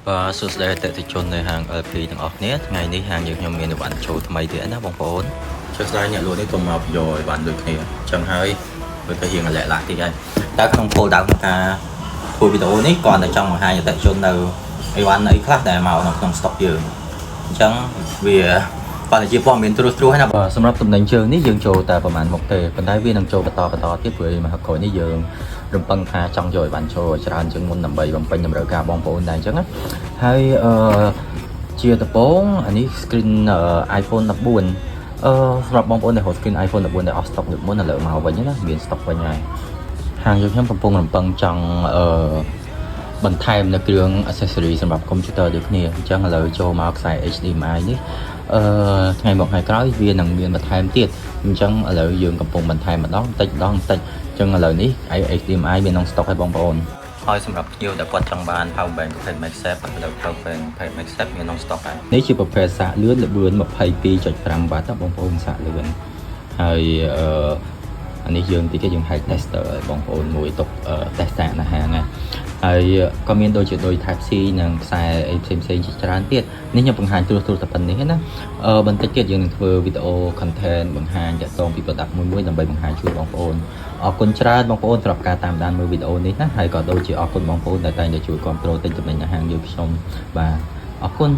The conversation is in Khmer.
បាទសួស្តីអតិថិជននៅហាង LP ទាំងអស់គ្នា។ថ្ងៃនេះហាងយើងខ្ញុំមានអីវ៉ាន់ចូលថ្មីទៀតណាបងប្អូនចុះស្ដាយអ្នកលក់នេះក៏មកយកអីវ៉ាន់ដូចគ្នាអញ្ចឹងហើយវាទៅរៀងលាក់ឡាក់តិចហើយតែក្នុងគោលដៅក្នុងការធ្វើវីដេអូនេះគ្រាន់តែចង់បង្ហាញអតិថិជននៅអីវ៉ាន់អីខ្លះដែលមកនៅក្នុង stock យើងអញ្ចឹងវាគាត់តែជាព័ត៌មានត្រួសត្រាសណាបាទសម្រាប់តំណែងជើងនេះយើងចូលតែប្រហែលមុខទេប៉ុន្តែវានឹងចូលបន្តបន្តទៀតព្រោះមកក្រោយនេះយើងរំពឹងថាចង់យកអីវ៉ាន់ចូលឲ្យច្រើនជាងមុនដើម្បីបំពេញតម្រូវការបងប្អូនដែរអញ្ចឹងណាហើយអឺជាដំបូងអានេះ screen iPhone 14សម្រាប់បងប្អូនដែលរក screen iPhone 14ដែលអស់ stock លើកមុនឥឡូវមកវិញណាមាន stock វិញហើយហាងយើងខ្ញុំកំពុងរំពឹងចង់បន្ថែមនៅគ្រឿង accessory សម្រាប់ computer ដូចគ្នាអញ្ចឹងឥឡូវចូលមកខ្សែ HDMI នេះថ្ងៃមកថ្ងៃក្រោយវានឹងមានបន្ថែមទៀតអញ្ចឹងឥឡូវយើងកំពុងបន្ថែមម្ដងបន្តិចម្ដងបន្តិចអញ្ចឹងឥឡូវនេះ HDMI មានក្នុង stock ឲ្យបងប្អូនហើយសម្រាប់ភ្ញៀវដែលគាត់ចង់បាន power bank ប្រភេទ MagSafe ឥឡូវ power bank ប្រភេទ MagSafe មានក្នុង stock ហើយនេះជាប្រភេទសាកលឿនល្បឿន22.5វ៉ាត់ណាបងប្អូនសាកលឿនហើយអានេះយើងតិចយើងហែក tester ឲ្យបងប្អូនមួយទុក test សាកនៅហាងណាហើយក៏មានដូចជាដូច Type C និងខ្សែអីផ្សេងផ្សេងជាច្រើនទៀតនេះខ្ញុំបង្ហាញត្រួសត្រាសតែប៉ុណ្្នេះណាបន្តិចទៀតយើងនឹងធ្វើវីដេអូ content បង្ហាញតាក់ទងពី product មួយមួយដើម្បីបង្ហាញជូនបងប្អូនអរគុណច្រើនបងប្អូនសម្រាប់ការតាមដានមើលវីដេអូនេះណាហើយក៏ដូចជាអរគុណបងប្អូនដែលតែងតែជួយគាំទ្រទិញទំនិញនៅហាងយើងខ្ញុំបាទអរគុណ។